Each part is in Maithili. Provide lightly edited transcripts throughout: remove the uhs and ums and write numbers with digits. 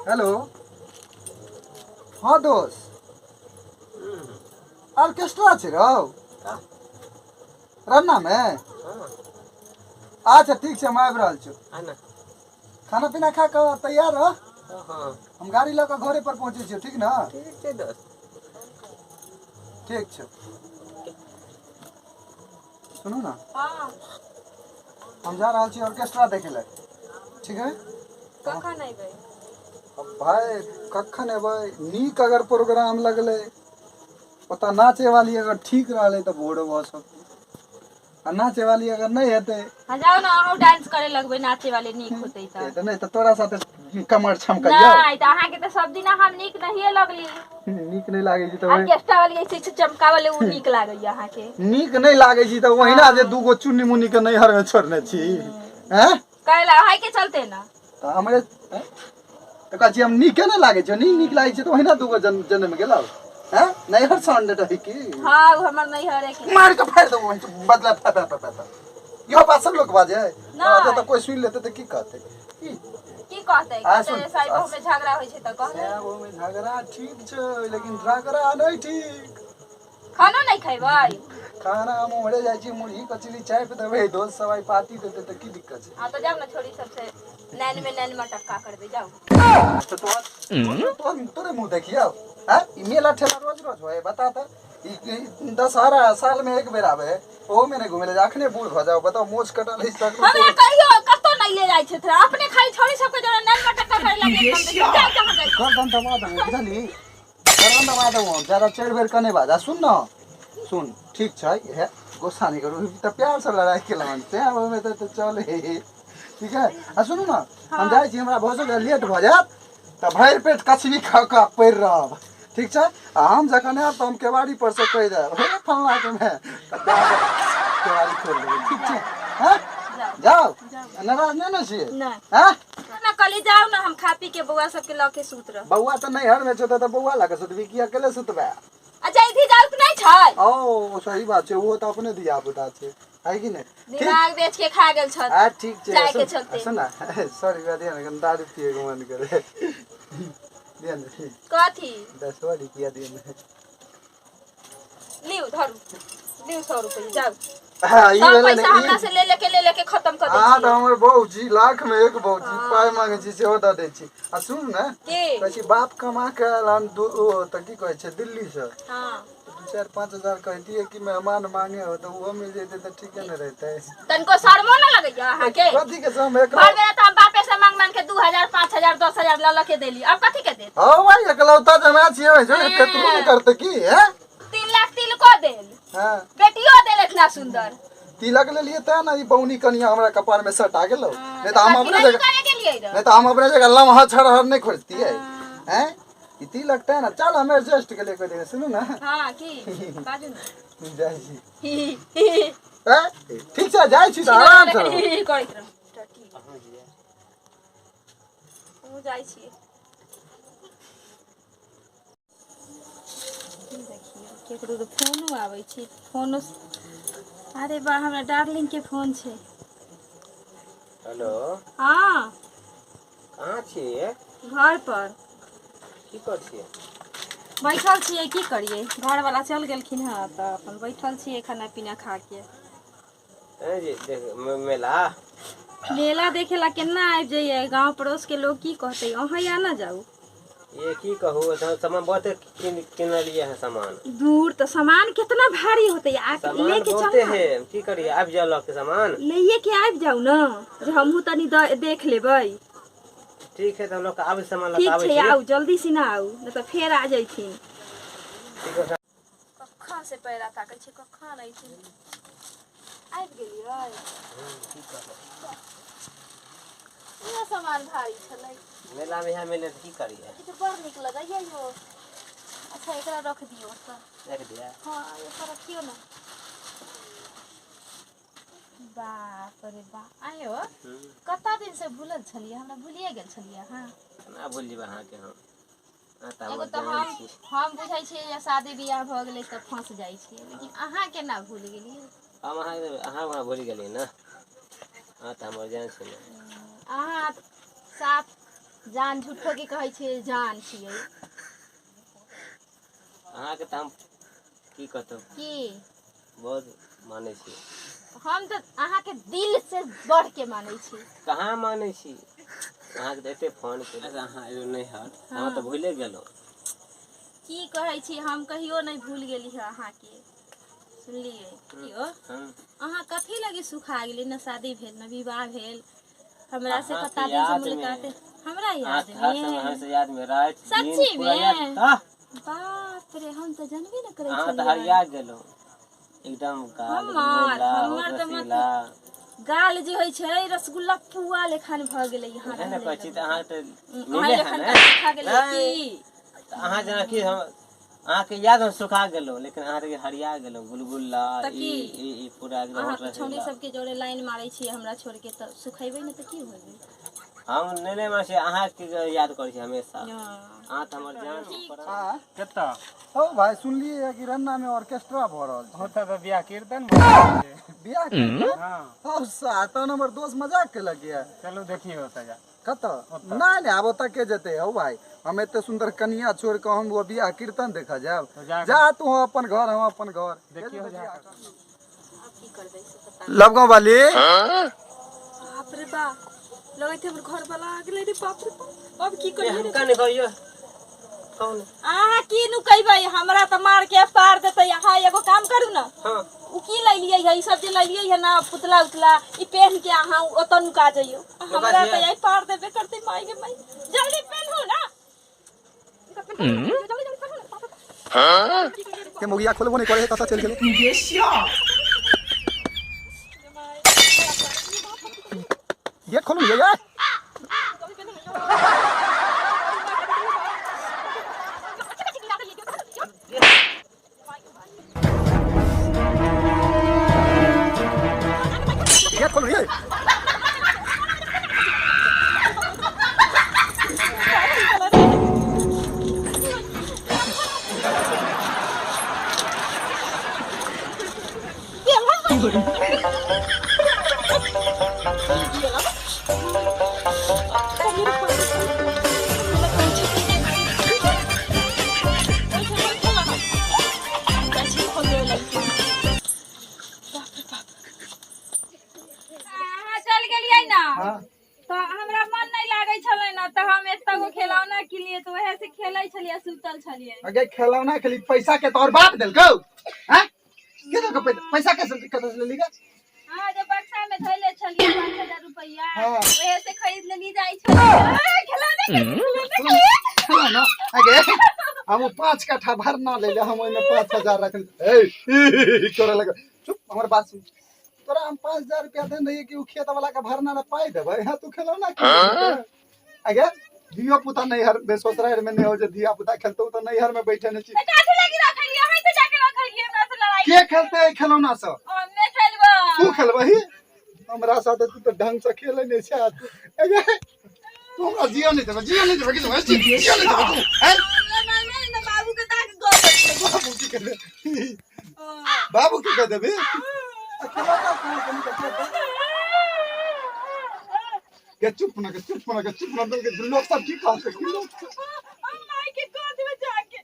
हेलो। हाँ दोस्त, ऑर्केस्ट्रा छै रौ रन्ना में? अच्छा ठीक छै, हम आबि रहल छी। खाना पीना खा कऽ तैयार रह, हम गाड़ी लऽ कऽ घरे पर पहुँचै छियौ, ठीक ने? ठीक छै दोस्त। ठीक छै। सुनू ने, हम जा रहल छी ऑर्केस्ट्रा देखे लए, ठीक है? कखन अयबै? भाय कखन एबै, नीक अगर प्रोग्राम लगलै, ओतऽ नाचे वाली अगर ठीक रहलै तऽ भोरो भऽ सकतै, आ नाचे वाली अगर नहि हेतै। हाँ जाउ ने, अहूँ डांस करे लगबै, नाचे वाले नीक होतै तऽ। तऽ नहि तऽ तोरा साथे कमर छमकैयौ। नहि तऽ अहाँके तऽ सब दिना हम नीक नहिए लगली। नीक नहि लागै छै तऽ ऑर्केस्ट्रा वाली ऐसे ऐसे चमकावले उ नीक लागैया अहाँके। नीक नहि लागै छै तऽ ओहिना जे दूगो चुन्नी मुन्नी के नैहर में छोड़ने छी, हैं? कैला अहाँ के चलते ना। तऽ हमरे तऽ कहै छी हम नीके नहि लागै छै, नीक लागै छै तऽ ओहिना दूगो जन्म गेलौ, हैं? नैहर साउंड रहै की? हाँ उ हमर नैहरे के। मार के फाड़ि देबो, बदला फा फा फा फा। इहो बात सब लोक बाजै? नहि। तऽ कोइ सुनि लेतै तऽ की कहतै? की कहतै? कहतै साई बहु में झगड़ा होइ छै तऽ कहतै। साई बहु में झगड़ा ठीक छै, लेकिन झगड़ा नहि ठीक। खानो नहि खैबै? खाना हम उम्हरे जाइ छी, मुरही कचरी चापि देबै, दोस्त सब आइ पार्टी देतै तऽ की दिक्कत छै? हाँ तऽ जाउ ने, छोरी सबसे नैन में नैन मटक्का करबै, जाउ। तऽ तोरे मुँह देखियौ, हैं? ई मेला ठेला रोज रोज होय, बता तऽ। ई दशहरा साल में एक बेर आबै है, ओहो में नहि घुमै लए, अखने बूढ़ भऽ जाउ, बताउ मोछ कटल अछि तखनो। हमरा कहियो कतौ नहि ले जाइ छथि, अपने खाली छोरी सबके जोड़े नैन मटक्का करे लगे। जाउ जहाँ जाइ। गर्दन दबा देबो, बुझलही? गर्दन दबा देबो हम, ज्यादा चारि बेर कने बाज। आ सुन न, सुन, ठीक छै, हे गुस्सा नहि करू, तऽ प्यार से लड़ाइ केलहुँ तेँ ओहिमे तऽ चले, ठीक है? आ सुनू ने, हम जाइ छी, हमरा भऽ सकैए लेट भऽ जायत, तऽ भरि पेट कचरी खा कऽ पड़ि रहब, ठीक छै? आ हम जखन आयब तऽ हम केबाड़ी पर से कहि देब, हे फल्लाँ के माय, तऽ केबाड़ी खोलि देबै, ठीक छै? हँ जाउ, नाराज नहि ने छियै? हँ ना कहली जाउ ने, हम खा पी के बौआ सबके लऽ के सुत रहब। बौआ तऽ नैहर में छौ तऽ बौआ लऽ के सुतबी कि अकेले सुतबे? अच्छा इधी जाउ तऽ नहि छै। ओ सही बात छै, ओहो तऽ अपने धिया पुता छै, है कि नहि? दिमाग बेच के खा गेल छल। आ ठीक छै, जाय के चलते। सुन ना, सॉरी दिया ना, कनि दारू पिए के मन करे, दिया ना। कथी? 10 रुपया दिया ना। लिउ धरू, लिउ 100 रुपया, जाउ। हाँ, ई सब भेलै पैसा ने, हमरा से ले लेके ले लेके खत्म कर दै हाँ तऽ छियै। हमर बहू लाख में एक बहू पाइ मांगे छी सेहो दऽ दै छी। आ सुन ने, की? कहै छी बाप कमा के आयल हन दू, ओ तऽ की कहै छै दिल्ली से, हाँ 2 4 5 हजार कहतियै कि मेहमान मांगे हो तऽ ओहो मिल जैते तऽ ठीके ने रहतै। तनिको शर्मो न लगैया अहाँके? कथी के शर्म? भर बेरा तऽ हम बापे से मांग मांग के 2000 5000 10000 लऽ लऽ के देली, अब कथी के देत? हँ भाई एकलौता जमा छियै, जो केतरो नहि करतै की? हैं 3 लाख तिलको देल, हाँ बेटियो देल इतना सुंदर तिलक लेलियै तें ने ई बौनी कनिया हमरा कपार में सटा गेलौ, नहीं तऽ हम अपने कथी जगह करे गेलियै रह? नहीं तऽ हम अपने जगह लम्हा छड़हर नहीं खोजतियै, हैं? ई तिलक तें ने, चल हम एडजस्ट के लिए कोई दिन। सुनू ने। हाँ की बाजू ने। जाइ छी। ही ही। हैं? ठीक छै, जाइ छी तऽ आराम से रहू। ही करैत रहू। ठीक, हमहूँ जाइ छियै। देखियौ केकरो तऽ फोनो आबै छै, फोनो। अरे बा, हमरा डार्लिंग के फोन छै। हेलो। हाँ कहाँ छियै? घर पर। की करै छियै? बैठल छियै, की करियै, घरवाला चल गेलखिन हँ तऽ अपन बैठल छियै खाना पीना खा के। जी देख मेला मेला देखे ला केना आबि जाइए? गांव पड़ोस के लोग की कहते? अहाँ या ना जाउ। ये की कहू, सामान बहुत किनलिए है सामान। दूर तऽ सामान कितना भारी होते, आ सामान लेके बहुते चल है, की करिए, आबि जाओ लऽ के सामान। लैये के आबि जाउ ने, जे हमहूँ तनी देख लेबै। ठीक है, तऽ हम लोग आबै सामान लऽ ठीक के आबै छै, छी। आउ जल्दी से ना आउ, नहि तऽ फेर आ जैथिन। ठीक है। कखन से पैरा ताकै छै, कखन अयथिन? आबि गेलियै? इहो सामान भारी छलै। मेला में यहाँ मेले तऽ की करिए? ई तऽ बड़ नीक लगैया यो। अच्छा एकरा रख दियौ ओतऽ। रख दिया? हाँ एकरा रखियौ ने। बाप रे बाप, आयो कतना दिन से भूलल छलियै, हमरा भूलिए गेल छलियै अहाँ। केना भूलि जेबै अहाँके हम? अहाँ तऽ एगो हमर तऽ जान हम छी। हम बुझै छियै जे शादी बियाह भऽ गेलै तऽ फँस जाइ छियै, लेकिन अहाँ केना भूलि गेलियै? हम अहाँके, अहाँ हमरा भूलि गेलियै ने, अहाँ तऽ हमर जान छी ने। अहाँ साफ जान झूठो के कहै छियै जान छियै। अहाँके तऽ हम की कहतौ की बहुत मानै छी। हम तऽ अहाँके दिल से बढ़ के मानै छी। कहाँ मानै छी? अहाँके तऽ एते फोन केलहुँ, अहाँ एलहुँ नैहर, अहाँ तऽ भूले गेलहुँ। की कहै छी, हम कहियो नहि भूल गेली है अहाँके, सुनलियै? यौ अहाँ कथी लगी सुखा गेली? न शादी भेल न विवाह भेल, हमरा से अहाँके कता दिन से याद में। मुलाकात हमरा याद अहाँके हर समय में हमेशा याद में राति दिन सच्ची पूरा याद में? तऽ बाप रे, हम तऽ जानबे न करै अहाँ तऽ छलियै। हरिया गेलहुँ एकदम, गाल हमर गुलगुला हमर होठ तऽ मत रसीला गाल जे होइ छै रसगुल्ला पुआ लेखन भऽ गेलै यहाँ ओहे ने रहले कहै छी तऽ रहले। अहाँ तऽ अहाँ मिले है लेखन ने तऽ सुखा गेलै नहि की? तऽ अहाँ जेनाकि हम अहाँके याद हम सुखा गेलहुँ, लेकिन अहाँ तऽ हरिया गेलहुँ गुलगुल्ला तऽ ई की ई ई पूरा एकदम अहाँ होठ तऽ छौड़ी रसीला। सबके जोड़े लाइन मारै छियै, हमरा छोड़ के तऽ सुखेबै ने तऽ की होबै? हम नहि नहि मानै छी, अहाँके याद करै छी हमेशा। हँ। अहाँ तऽ हमर जान ठीक परान। हाँ कतऽ हौ भाई, सुनलिए कि रन्ना में ऑर्केस्ट्रा भऽ रहल छै। ओतऽ तऽ बियाह कीर्तन भऽ रहल छै। बियाह कीर्तन? हँ। हौ तहन हमर दोस्त मजाक केलक ये। चलू देखियौ ओतऽ जा। कतऽ? ओतऽ। नहि नहि, आब ओतऽ के जेतै हौ भाई? हम एते सुन्दर कनिया छोड़ कऽ हम वो बियाह कीर्तन देखऽ जायब? तऽ जा जा तू अपन घर, हम अपन घर। देखियौ जा कऽ। आब की करबै से पता। लवगांव वाली। बाप रे बाप, लगै छै हमर घर वाला आ गेलै रे। बाप रे बाप, अब की करियै रे? हुनका नहि कहियौ कौन। अहाँ की नुकेबै? हमरा तऽ मार के पार देतै। अहाँ एगो काम करू ने। हाँ। उ की लैलियै है ई सब जे लैलियै है ना, पुतला उतला, ई पहन के अहाँ ओतऽ नुका जइयौ। हमरा जइयै? तऽ यही पार देबे करतै। माय गे माय, जल्दी पहनू ना, जल्दी जल्दी पहनू ना। के मुगिया खोलबो नहीं करे है, कतऽ चलि गेलै? गेट खोलू ये। गेट खोलू ये। अहाँ चल गेलियै ना हाँ। तऽ हमरा मन नहि लागै छलै ना, तऽ हम एतऽ गो खेलौना किनलियै, तऽ उएह से खेलै छलियै, सुतल छलियै। अगे खेलौना खेली, पैसा के तोहर बाप देलकौ? हैं, के देलकौ पैसा? पैसा कैसे, कतऽ से लेली गे? अहाँ जे बक्सा में धैले छलियै 5000 रुपैआ, हाँ। उएह से खरीद लेली जाइ छलियै। खेलौना खेलियै, खेलौना। खेलौना? अगे हम ओ 5 कट्ठा भरना ले ले, हम ओहिमे 5000 रखल ए ई करे लगे। चुप, हमर बात सुन। तोरा हम 5000 रुपया देने रहियै कि उ खेत वाला के भरना ला पाई देबै। हाँ, तू खेलौना किन। अगे धियो पुता नैहर में ससुरारि में नहीं हो जे धिया पुता खेलतौ, तऽ नैहर में बैठे नहीं छी। तऽ काथी लागी रखलियै? अहीं तऽ जाके रखलियै, हमरा से लड़ाई। के खेलते है खेलौना सब? हमे खेलबै। तू खेलबही हमरा साथे? तू तऽ ढंग से खेले नहीं छै तू। अगे तू हमरा जियो नहीं देबे, जियो नहीं देबे कि तू? जियो नहीं देबे तू, हैं? हमरा मामे ने बाबू के ताक गप। बाबू की कर, बाबू की कह देबी? आ खेलौना कहाँ कनी के खेलतै? के चुप ना, के चुप ना, के चुप ना। के लोग सब की कहते? की लोग सब? हम माई के कह देबै जाके।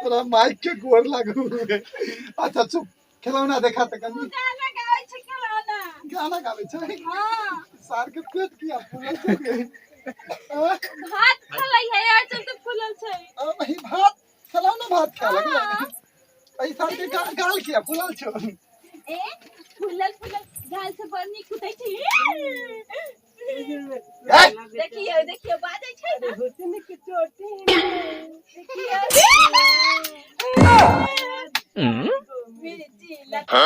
तोरा माइक के गोर लागू। अच्छा चुप, खेलौना देखा तऽ कनी। गाना गाबै छै खेलौना। गाना गाबै छै? हाँ। सार के पेट किया फूलल छै गे? आँ? भात खेलै है, आज चलते फूलल छै। आ, वही भात खेलौना भात खाय लगलै। एहि सार के गाल किया फूलल छौ? ए फूलल फूलल गाल से बड़ नीक कुदै छै। ए, देखियौ देखियौ, बाजै छै ना। हुस्न के चोटी। देखियौ, मिर्ची लगा।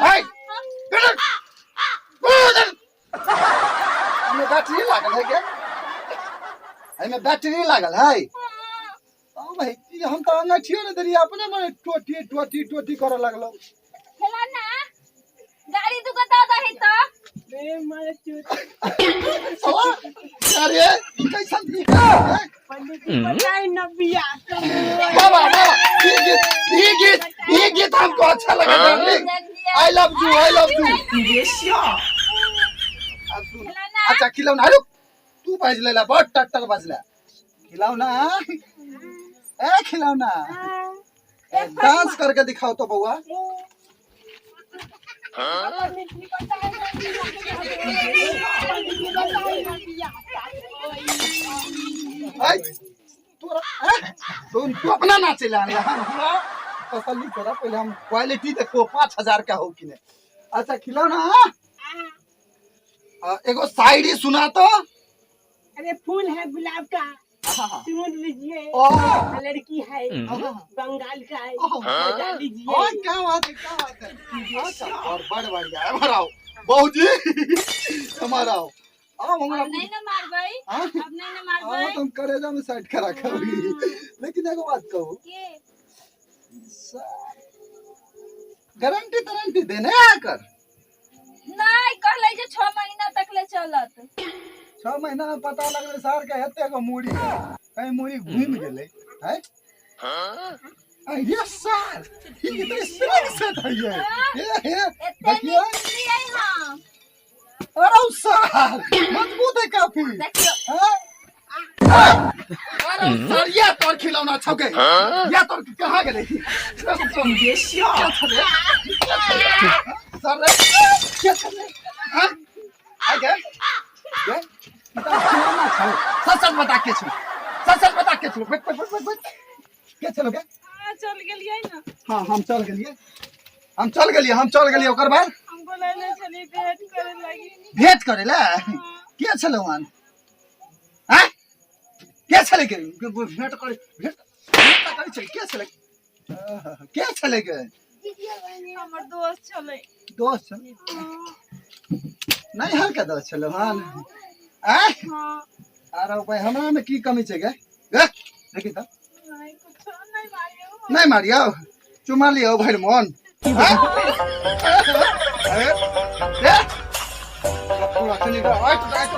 ए, एहिमे बैटरी लागल है के? एहिमे बैटरी लागल है? ओ भाई, की हम तऽ अंगठियो नहि देलियै, अपने मने टोटी टोटी टोटी करऽ लगलौ। खेलौना गाड़ी दुगो दऽ दही तऽ। साला, अरे ई कैसन ई है? वाह वाह वाह, ई गीत, ई गीत, ई गीत हमको अच्छा लगा darling. I love. love you, I love you. खिलौना। अच्छा खिलौना, अरे तू बाजि लेला, बड़ टट्टर बाजला। खिलौना, ए खिलौना, डांस करके दिखाओ तो बउआ। ऐ, तोरा ऐ, तू अपना नाचे ला हमरा तसल्ली करा पहले, हम क्वालिटी देखो 5000 का हो कि नहीं। अच्छा खिलौना, एगो शायरी सुना तो। अरे फूल है गुलाब का, हाँ। चुन लीजिए। ओ। लड़की है हाँ। बंगाल का है, ओह। मजा लीजिए। ओ, क्या बात है, क्या बात है! अच्छा, और बड़ बढ़िया है। हमारा बहू जी, हमारा आओ हमरा। अब नहीं ना मारबै। हाँ? अब नहीं ना हाँ, मारबै। तो हम करेजा में साइड करा कभी, लेकिन एगो बात कहू? के? गारंटी तारंटी देने आकर? नहीं, कहलै जे 6 महीना तक ले चलत। 6 महीना में पता लगलै सार के एते गो मूड़ी है, कहीं मूड़ी घूम गेलै है। अरे सार, ई तो स्प्रिंग सेट है ये। ए हे। एते देखिए। नीक सुनलियै हम। अरे सार, मजबूत है काफी। देखियो। हाँ? अरे सर, ये तोर खिलौना छौ के? ये तोर कहाँ गेलै? सर रे, के छलै? हाँ? आ गे गे, ई तोर खिलौना छौ? सच सच बता, के छौ? सच सच बता, के छौ? बैठ बैठ बैठ बैठ। के छलो गे? चल गेलियै ना। हाँ, हम चल गेलियै, हम चल गेलियै, हम चल गेलियै। ओकर बाद? हम बोलैले छलियै भेंट करे लागी। भेंट करे ला? के छलै वहाँ? आँय, के छलै के भेंट करे? भेंट भेंट तऽ करै छलै। के छलै, के छलै के? हमर दोस्त छलै। दोस्त छलै? नैहर के दोस्त छलै हन? आँय? हाँ। अरे भाई, हमरा में की कमी छै गे? गे देखी तऽ। नहीं, कुछो नहीं मारियो। नहीं मारियो? चुमा लियो भरि मोन। आँय? अरे, ए! पूरा कनि आइ तो आइ तो।